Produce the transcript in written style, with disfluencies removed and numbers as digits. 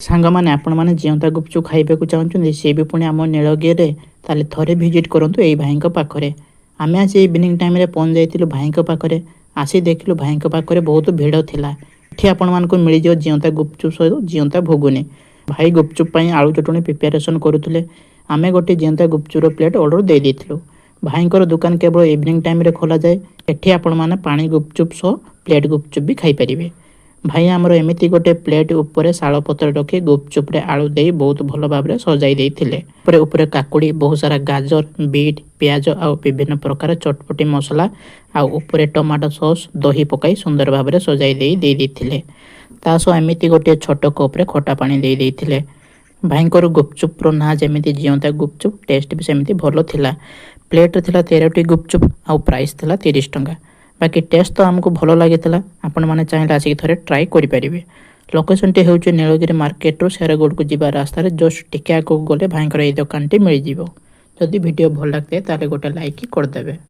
ସାଙ୍ଗମାନେ, ଆପଣମାନେ ଜିଅନ୍ତା ଗୁପଚୁପ୍ ଖାଇବାକୁ ଚାହୁଁଛନ୍ତି, ସିଏ ବି ପୁଣି ଆମ ନୀଳଗିରିରେ, ତାହେଲେ ଥରେ ଭିଜିଟ୍ କରନ୍ତୁ ଏଇ ଭାଇଙ୍କ ପାଖରେ। ଆମେ ଆସି ଇଭିନିଂ ଟାଇମ୍ରେ ପହଞ୍ଚି ଯାଇଥିଲୁ ଭାଇଙ୍କ ପାଖରେ। ଆସି ଦେଖିଲୁ, ଭାଇଙ୍କ ପାଖରେ ବହୁତ ଭିଡ଼ ଥିଲା। ଏଠି ଆପଣମାନଙ୍କୁ ମିଳିଯିବ ଜିଅନ୍ତା ଗୁପଚୁପ୍ ସହିତ ଜିଅନ୍ତା ଘୁଗୁନି। ଭାଇ ଗୁପଚୁପ୍ ପାଇଁ ଆଳୁ ଚଟଣି ପ୍ରିପାରେସନ୍ କରୁଥିଲେ। ଆମେ ଗୋଟେ ଜିଅନ୍ତା ଗୁପଚୁପର ପ୍ଲେଟ୍ ଅର୍ଡ଼ର ଦେଇ ଦେଇଥିଲୁ। ଭାଇଙ୍କର ଦୋକାନ କେବଳ ଇଭିନିଂ ଟାଇମ୍ରେ ଖୋଲାଯାଏ। ଏଠି ଆପଣମାନେ ପାଣି ଗୁପଚୁପ୍ ସହ ପ୍ଲେଟ୍ ଗୁପଚୁପ୍ ବି ଖାଇପାରିବେ। ଭାଇ ଆମର ଏମିତି ଗୋଟେ ପ୍ଲେଟ୍ ଉପରେ ଶାଳପତ୍ର ରଖି ଗୁପଚୁପରେ ଆଳୁ ଦେଇ ବହୁତ ଭଲ ଭାବରେ ସଜାଇ ଦେଇଥିଲେ। ଉପରେ ଉପରେ କାକୁଡ଼ି, ବହୁତ ସାରା ଗାଜର, ବିଟ୍, ପିଆଜ ଆଉ ବିଭିନ୍ନ ପ୍ରକାର ଚଟପଟି ମସଲା ଆଉ ଉପରେ ଟମାଟୋ ସସ୍, ଦହି ପକାଇ ସୁନ୍ଦର ଭାବରେ ସଜାଇ ଦେଇ ଦେଇ ଦେଇଥିଲେ। ତା ସହ ଏମିତି ଗୋଟିଏ ଛୋଟ କପ୍ରେ ଖଟା ପାଣି ଦେଇ ଦେଇଥିଲେ। ଭାଇଙ୍କର ଗୁପଚୁପର ନାଁ ଯେମିତି ଜିଅନ୍ତା ଗୁପଚୁପ୍, ଟେଷ୍ଟ ବି ସେମିତି ଭଲ ଥିଲା। ପ୍ଲେଟ୍ରେ ଥିଲା 13ଟି ଗୁପଚୁପ୍ ଆଉ ପ୍ରାଇସ୍ ଥିଲା 30 ଟଙ୍କା। ବାକି ଟେଷ୍ଟ ତ ଆମକୁ ଭଲ ଲାଗିଥିଲା। ଆପଣମାନେ ଚାହିଁଲେ ଆସିକି ଥରେ ଟ୍ରାଏ କରିପାରିବେ। ଲୋକେସନଟି ହେଉଛି ନୀଳଗିରି ମାର୍କେଟରୁ ଶେରଗଡ଼କୁ ଯିବା ରାସ୍ତାରେ, ଜଷ୍ଟ ଟିକେ ଆଗକୁ ଗଲେ ଭାଇଙ୍କର ଏଇ ଦୋକାନଟି ମିଳିଯିବ। ଯଦି ଭିଡ଼ିଓ ଭଲ ଲାଗିଥାଏ, ତାହେଲେ ଗୋଟେ ଲାଇକ୍ କରିଦେବେ।